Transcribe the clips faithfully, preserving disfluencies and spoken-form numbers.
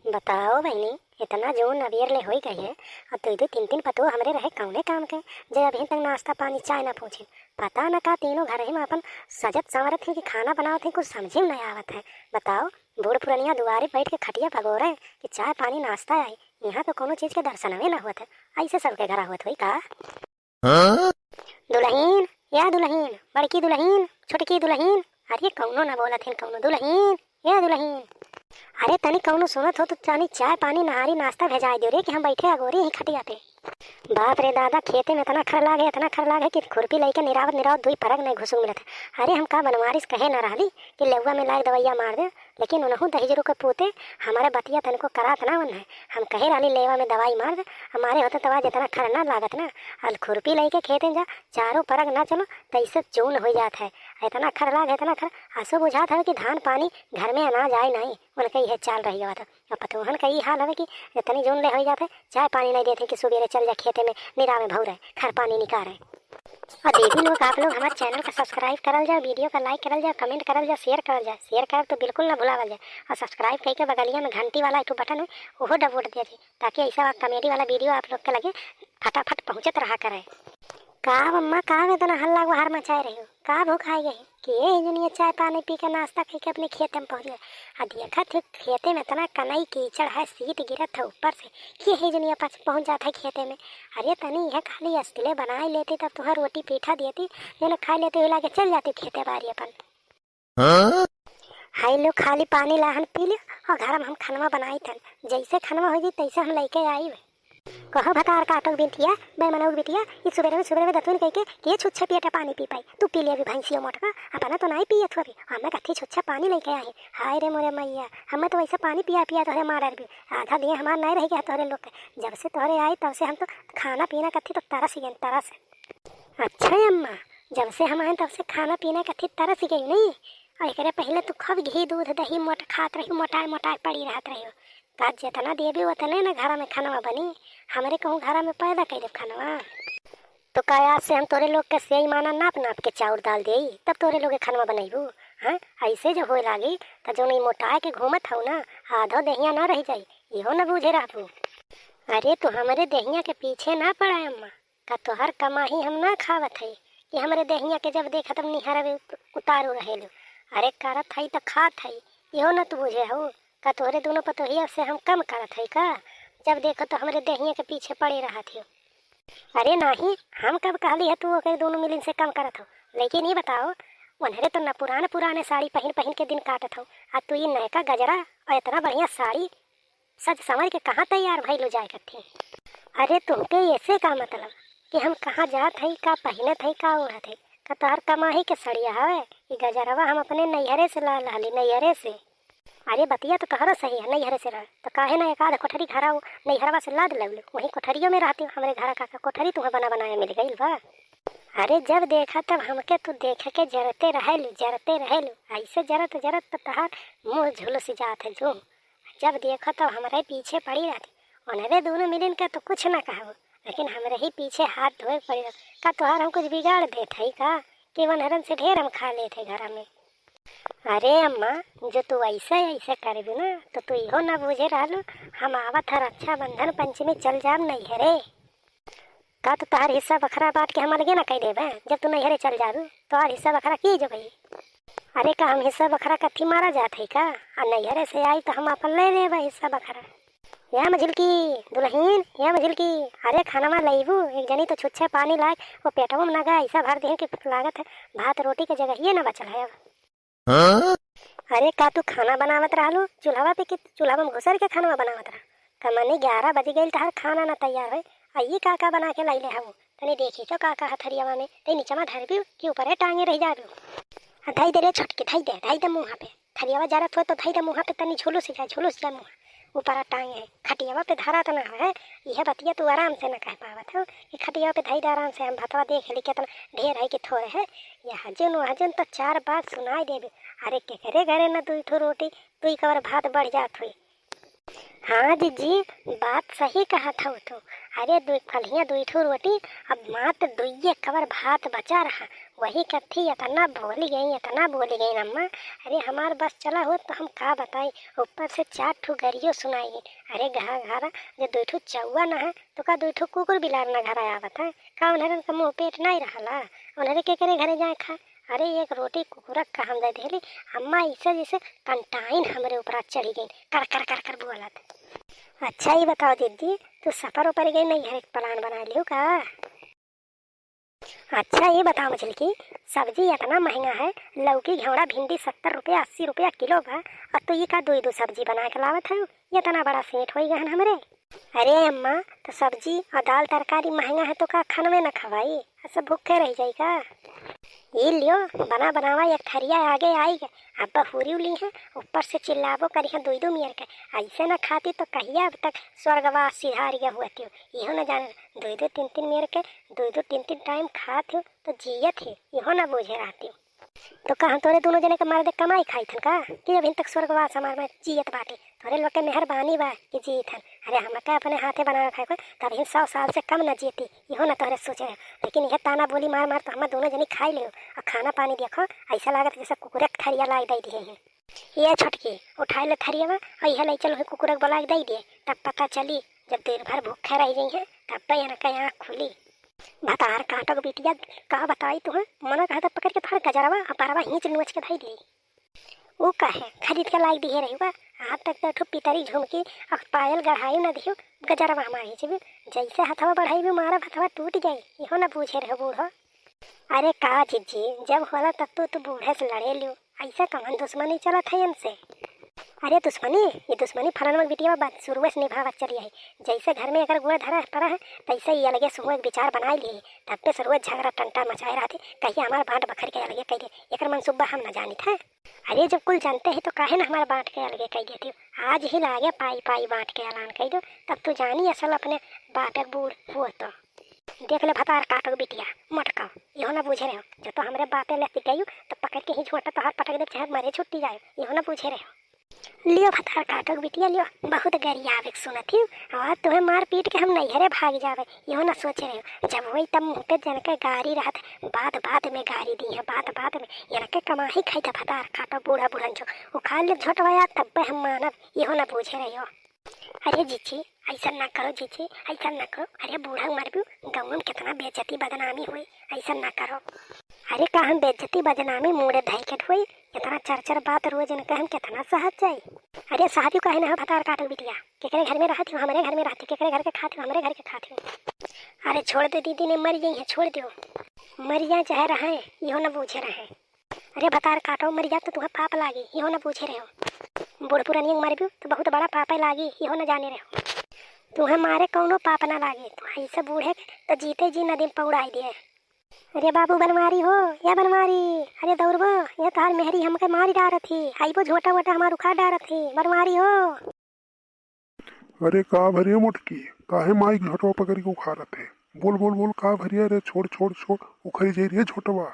बताओ बहिनी, इतना जून अबेर ले होई गई है, और दुई दुई तीन तीन पतोह हमरे रहे कौने काम के, जे अभी तक नाश्ता पानी चाय ना पूछे। पता न का तीनों घर ही में अपन सजत संवरत ही कि खाना बनावत ही, कुछ समझे में नहीं आवत है। बताओ, बूढ़ पुरनिया दुआरे बैठ के खटिया पगोरे कि चाय पानी नाश्ता आई, यहाँ तो कोनो चीज के दर्शनवे ना होत है। ऐसे सबके घर होत होई का? हाँ? दुलहिन, या दुलहिन, बड़की दुलहिन, छोटकी दुलहिन, अरे कौनो ना बोलत हिन कौनो, दुलहिन, या दुलहिन। अरे तनी कौनो सुनत हो तो तनी चाय पानी नहारी नाश्ता भेजाए दियो रे कि हम बैठे अगोरी ही खटिया पे। बाप रे दादा, खेते में इतना खर लाग है, इतना खर लाग है कि खुरपी लइके निरावत निरावत दुई परग नहीं घुसुक मिलत है। अरे हम का बनवारिस कहे ना रहली कि लेउआ में लाग दवैया मार दे, लेकिन उनहु दहिजरू के पूते हमारे बतिया तनको करात ना उन्हें। हम कहे रहली लेवा में दवाई मार दे, हमारे होते तवा जितना खर ना लागत ना। अल खुरपी लइके खेते में जा, चारों परग ना चलो, तैसे चून हो जात है। इतना खर लाग, इतना खर, असो बुझात है कि धान पानी घर में अनाज आए नहीं, उनके यह चाल रही बात। अब पतोहन का ई हाल हवे कि इतनी जून ले होई जात है, चाय पानी नहीं देते कि सुबेरे चल जा खेते में, निरावे भौरे, खर पानी निकारे। और दीदी लोग, आप लोग हमारे चैनल का सब्सक्राइब करल जाओ, वीडियो का लाइक करल जाओ, कमेंट करल जाओ, शेयर करल जाओ, शेयर करब तो बिल्कुल ना भुलावल जाए। और सब्सक्राइब करके बगलिया में घंटी वाला एक ठो बटन है, ओहो दबोट दिया जी, ताकि ऐसा कॉमेडी वाला वीडियो आप लोग के लगे फटाफट पहुँचत रहा करे। का अम्मा, का इतना हल्ला गुहार मचाए रही हो? का भूख आई गई कि ये दुनिया चाय पानी पी के नाश्ता करके अपने खेते में पहुँच गए? आ देखत हो खेते में इतना कनई कीचड़ है, सीत गिरत है ऊपर से, कि ये दुनिया पास पहुँच जात है खेते में। अरे तनी यह खाली अस्तिले बनाए लेती तब तुम्हें रोटी पीठा देती, ये लोग खा लेते हुए लाके चल जाती खेते बारी अपन। हाँ? हाय लो, खाली पानी लाहन पी लियो और घर में हम खनवा बनाई थन। जैसे खनवा हो जी तैसे हम लेके आई। कहो भतार काटो बिटिया, बेमनऊ बिटिया, ई सुबेरे में, सुबेरे में दतुन कह के, के छुच्छे पियटा पानी पी पाई? तू पी ले अभी भैंसियो मोटका, अपना तो नहीं पियत हो अभी। हमें कथी छुच्छे पानी लेके आई। हाय रे मोरे मैया, हमें तो वैसे पानी पिया पिया तोहरे मार भी। आधा दिन हमार नहीं रह गया तोहरे लोग के। जब से तोहरे आई तब से हम तो खाना पीना कथी तो तरस गए, तरस। अच्छा अम्मा, जब से हम आए तब से खाना पीना कथी तरस गई नहीं। और एकरे पहले तू खूब घी दूध दही मोट खात रही, मोटाए मोटाए पड़ी रहत रही हो। का जितना देबे उतने ना घरा में खनवा बनी, हमरे कहूँ घरा में पैदा कर देब खनवा। तो का आज से हम तोरे लोग के सेई माना नाप नाप के चाउर दाल देई, तब तोरे लोग के खनवा बनैबू? हाँ, ऐसे जो होए लागी त जो नहीं मोटाए के घूमत हऊ ना, आधो देहिया ना रह जाई, इहो ना बूझे रहबू। अरे तू हमरे देहिया के पीछे ना पड़ा अम्मा, का तोहर कमाही हम ना खावत है कि हमरे देहिया के जब देखा तब निहरवे उतारू रहेलू? अरे करत है त खात है, इहो ना तू बुझे हो। का तोहरे दोनों पतोहिया से हम कम करत है का? जब देखो तो हमरे देहिया के पीछे पड़े रहत हो। अरे नाही, हम कब कहली है तू ओकरे दोनों मिलिन से कम करत हो? लेकिन ये बताओ, उन्हरे तो न पुराने पुराने साड़ी पहिन पहिन के दिन काटत हो, आ तू ये नयका गजरा और इतना बढ़िया साड़ी सज संवर के कहाँ तैयार भइलू जाए कत्थे? अरे तुमके ऐसे का मतलब कि हम कहाँ जात हई, का पहिनत हई, का ओढ़त हई? का तोहर कमाही के सड़िया हवे? ई गजरवा हम अपने नैहरे से लाए रहली, नैहरे से। अरे बतिया तो तोहरो सही है, नैहरे से रह तो काहे ना एक आध कोठरी घरा नैहरवा से लाद लेवलू, वहीं कोठरियों में रहती। हमरे घरा का, का कोठरी तुम्हें बना बनाए मिल गई बा? अरे जब देखा तब हमके तू देख के जरते रहेलू, जरते रहेलू। ऐसे जरत जरत तो तोहार मुँह झुलस जात है जो। जब देखो तब हमरे पीछे पड़ी रहती। उन्हरे दोनों मिलिन के तो कुछ ना कहबो, लेकिन हमरे ही पीछे हाथ धोए पड़ी रहती। का तोहार हम कुछ बिगाड़ देत हई का कि उन्हरन से ढेर हम खा लेत हई घरा में? अरे अम्मा, जो तू ऐसे ऐसे करबू ना तो तू इहो ना बूझे रहलू, हम आवत ह रक्षाबंधन पंचमी चल जाब नैहरे। का तो तोहार हिस्सा बखरा बांट के हम अलगे ना कह देबे? जब तू नैहरे चल जाबू तोहार हिस्सा बखरा की जो गई? अरे का हम हिस्सा बखरा कथी मारा जात है का? आ नैहरे से आई तो हम अपन ले लेबे हिस्सा बखरा। या मझिलकी दुलहिन, या मझिलकी, अरे खानवा लईबू? एक जनी तो छुच्छे पानी लाग वो पेटवा में ना गए, ऐसा भर देहे कि लागत है भात रोटी के जगहिए ना बचल है अब। हाँ? अरे का तू खाना बनावत रहलू चूल्हवा पे कि चूल्हवा में घुसर के खानवा बनावत रहा? कमनी ग्यारह बज गइल तहार खाना ना तैयार होए। आ ये का का बना के लाइले हऊ? तनी देखी तो का का ह थरियावा में, तनी नीचवा धरबी कि ऊपरे टांगे रह जाबू। आ धई दे रे छोटकी, धई दे, धई दे मुँहा पे। थरियावा जरत हो तो धई दे मुँहा पे, तनी झुलुस जाए, झुलुस जाए मुँहा। ऊपरा टांगे है, खटियावा पे धरा तो ना है। यह बतिया तू आराम से ना कह पावत हो कि खटियावा पे धई दे आराम से, हम भतवा देख ली कितना ढेर है कि थोड़े है। यह जुन वह जुन तो चार बात सुनाई देबे। अरे केकरे घरे ना दुई ठो रोटी, दुई कवर भात बढ़ जात हुई। हाँ जिज्जी, बात सही कहत हऊ तू। अरे दुइ फलिया दुइ ठो रोटी, अब मात्र दुइये कवर भात बचा रहा, वही कत्थी इतना बोली गई, इतना बोली गई अम्मा। अरे हमार बस चला होत तो हम का बताई, ऊपर से चार ठो गरियो सुनाई गई। अरे घा घरा जे दुइ ठो चौवा न है तो का दुइ ठो कुकुर बिलार न घरा आवत है? का उन्हरन का मुँह पेट नाई रहला? उन्हरे के करे घरे जाए खा? अरे एक रोटी कुकुरक का हम दे देली, अम्मा ऐसे जैसे कंटाइन हमरे ऊपर चढ़ी गई, कर कर कर कर बोलत। अच्छा ये बताओ दीदी, तू सफर ऊपर गई नहीं है, प्लान बना लियो का? अच्छा ये बताओ मछली की, सब्जी इतना महंगा है, लौकी घेवड़ा भिंडी सत्तर रुपया अस्सी रुपया किलो बा, और तू ये का दो दो सब्जी बना के लावत है, इतना बड़ा सेठ होई गहन हमरे। अरे अम्मा, तो सब्जी और दाल तरकारी महंगा है तो का खनवे न खवाई, सब भूखे रह जाई का? ई लियो, बना बनावा एक थरिया आगे आई गे, अब हुरी उली है, ऊपर से चिल्लाबो करी है दुई दो मियर के, ऐसे न खाती तो कहिया अब तक स्वर्गवास सिधार गया हुआ थियो, इहो न जाने, दुई दो तीन तीन मियर के, दुई दो तीन तीन टाइम खात हो तो जियत है, इहो न बूझे रहती। तो का हम तोरे दोनों जने के मर्दे कमाई खाई थन का? कि अभी तक स्वर्गवास हमार में जियत बाटे। तोरे लोग के मेहरबानी बा कि जियत हन। अरे हमका अपने हाथे बनावे खाए को, तब ही सौ साल से कम न जियती। इहो न तोहरे सोचे है। लेकिन यह ताना बोली मार मार तो हम दोनों जने खाई ले। और खाना पानी देखो, ऐसा लागत जैसे कुकुरे के थरिया लाग दे दिए हैं। ये छोटकी, उठाए ले थरिया में, और यह ले चलो कुकुरे के बोला के दे दिए। तब पता चली, जब दिन भर भूखे रह गई हैं, तब तो इनका आँख खुली। भतार काटो के बिटिया, का बताई तुहैं, मना कहत पकड़ के तोहार गजरवा आ परवा हींच नोच के धई देई। ऊ काहे, खरीद के लाई दिहे रही बा, आज तक तो एक ठो पितरी झुमकी आ पायल गढ़ाई न दिहो, गजरवा हमार हींच भी, जैसे हथवा बढ़ाई भी मारब हथवा टूट जाई, इहो न बूझे रहो बूढ़ो। अरे का जिज्जी, जब होला तब तो तू बूढ़े से लड़े लियो, ऐसा कवन दुश्मनी चलत है इनसे? अरे दुश्मनी, ये दुश्मनी फलाना बिटिया बा शुरुए से निभावत चली आई। जैसे घर में एकर गोड़ धरा पड़ा है, तैसे ही अलगे सुहुए के विचार बनाए लिए। तब पे से रोज झगड़ा टंटा मचाए रहती, कहिए हमार बांट बखर के अलगे कह दे। एकर मनसूबा हम न जानित है। अरे जब कुल जानते हैं तो काहे न हमार बांट के अलगे कह देती हो? आज ही लागे पाई पाई बांट के ऐलान कह दो, तब तू जानी असल अपने बाप एक बूढ़ हुआ तो। देख ले भतार काटो बिटिया, मटकाओ, इहो ना बूझे रहो। जो तो हमरे बापे लेती गयू, तो पकड़ के ही झोंटा तोहार पटक दे, चाहे मरे छुट्टी जाए, इहो ना बूझे रहो। लियो भतार काटो बिटिया, लियो, बहुत गरियावे के सुनत ही, और तुम्हें मार पीट के हम नैहरे भाग जावे, इहो ना सोचे रहो। जब वही तब मुँह पे जन के गारी रहत, बात बात में गारी दी है, बात बात में। इनके कमाही खाई था भतार काटो बूढ़ा बुढ़न जो, उखाड़ ले झोंटवा यार, तब पे हम मानब, इहो ना बूझे रहो। अरे जीजी, ऐसा ना करो जीजी, ऐसा ना करो। अरे बूढ़ा मर भी गाँव में कितना बेइज्जती बदनामी हुई, ऐसा ना करो। अरे का हम बेइज्जती बदनामी मूड़े धई के ढोई, इतना चर चर बात रोज इनके हम कितना सहत जाई। अरे सहबी काहे ना हो भतार काटो बिटिया, केकरे घर में रहत हो, हमरे घर में रहत हो, केकरे घर के खात हो, हमरे घर के खात हो। अरे छोड़ दे दीदी, ने मर गई है, छोड़ दो, मर जाए चाहे रहे, इहो न बूझे रहे। अरे भतार काटो, मर जात तो तुहें पाप लागी, इहो न बूझे रहो। बूढ़ पुरानिया के मरबू तो बहुत बड़ा पापे लागी, इहो न जाने रहो। तुहें मारे कौनो पाप ना लागी, तू ऐसे बूढ़े के तो जीते जी नदी में पौड़ाई दिए। अरे बाबू बनवारी हो, या बनवारी, अरे दौड़बो, ये तोहार मेहरी हमके मारी डारत ही, आइबो झोटा वोटा हमार उखाड़ डारत ही, बनवारी हो। अरे का भरिया मोटकी, काहे माई के झोटवा पकड़ के उखाड़त है? बोल, बोल, बोल, का भरिया रे? छोड़, छोड़, छोड़, उखड़ी जाई रे झोटवा।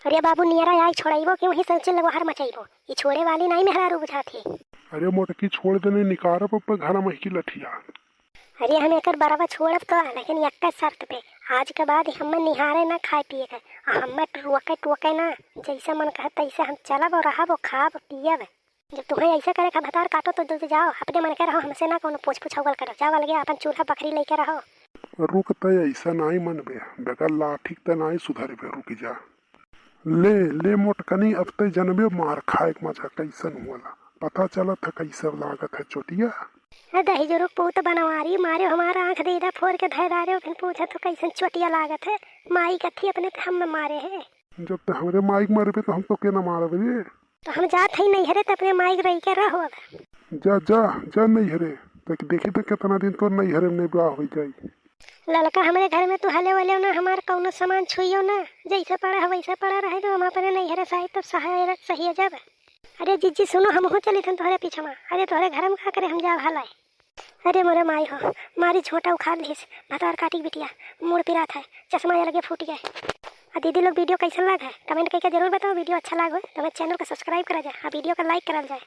अरे बाबू, नियरा आइ छोड़ाइबो कि वहीं से चिल्ला गोहार मचाइबो? ई छोड़े वाली नाई मेहरारू बुझात है। अरे मोटकी, छोड़ देने, निकारब अब घरा मही की लठिया। अरे हम एकर बरवा छोड़ब तो, लेकिन एक शर्त पे, आज के बाद हमें निहारे ना खाए पिए के, आ हमें रोके टोके ना, जैसे मन कहे तैसे हम चलब और रहब और खाब पियब। जब तुम्हें ऐसे करे का भतार काटो तो, तो जाओ, अपने मन के रहो, हमसे ना कोनो पूछ पुछौगल करो। जाओ अलगे अपन चूल्हा बखरी लेके रहो। रुक, तै ऐसा नाई मनबे, बगैर लाठी के तै नाई सुधरबे, रुक जा। ले, ले मोटकनी, अब तै जनबे मार खाए के मजा कैसन होला। पता चलत है कैसे लागत है चोटिया। ए दही जुरुक पूत बनवारी मारे हमारा आँख दे दा फोड़ के धै डारे, फिर पूछत हो कैसन चोटिया लागत है। माई कथी अपने ते हम मारे है। जब ते हमरे माई के मारबे तो हम तो के ना मारब रे। तो हम जात हई नैहरे, त अपने माई के रही के रहो अब। जा, जा, जा नैहरे, त देखी त कितना दिन तोर नैहरे में ब्याह हो जाई। ललका, हमरे घर में तू हले वले ना, हमार कौनो सामान छुइयो ना, जैसे पड़ा है वैसे पड़ा रहे दो, हम अपने नैहरे से आई तब सहाय सही जब। अरे जीजी सुनो, हम हो चली थन तोहरे पीछे में। अरे तोहरे घर में का करे हम जाब हलाए। अरे मोरे माई हो, मारी झोटा उखाड़ लिहिस, भतार काटी बिटिया, मूड़ पिरात है, चश्मा अलगे फूट गए। आ दीदी लोग वीडियो कैसन लाग है, कमेंट करके जरूर बताओ, वीडियो अच्छा लाग हो तो हमारे चैनल को सब्सक्राइब करा जाए, आ वीडियो का लाइक करल जाए।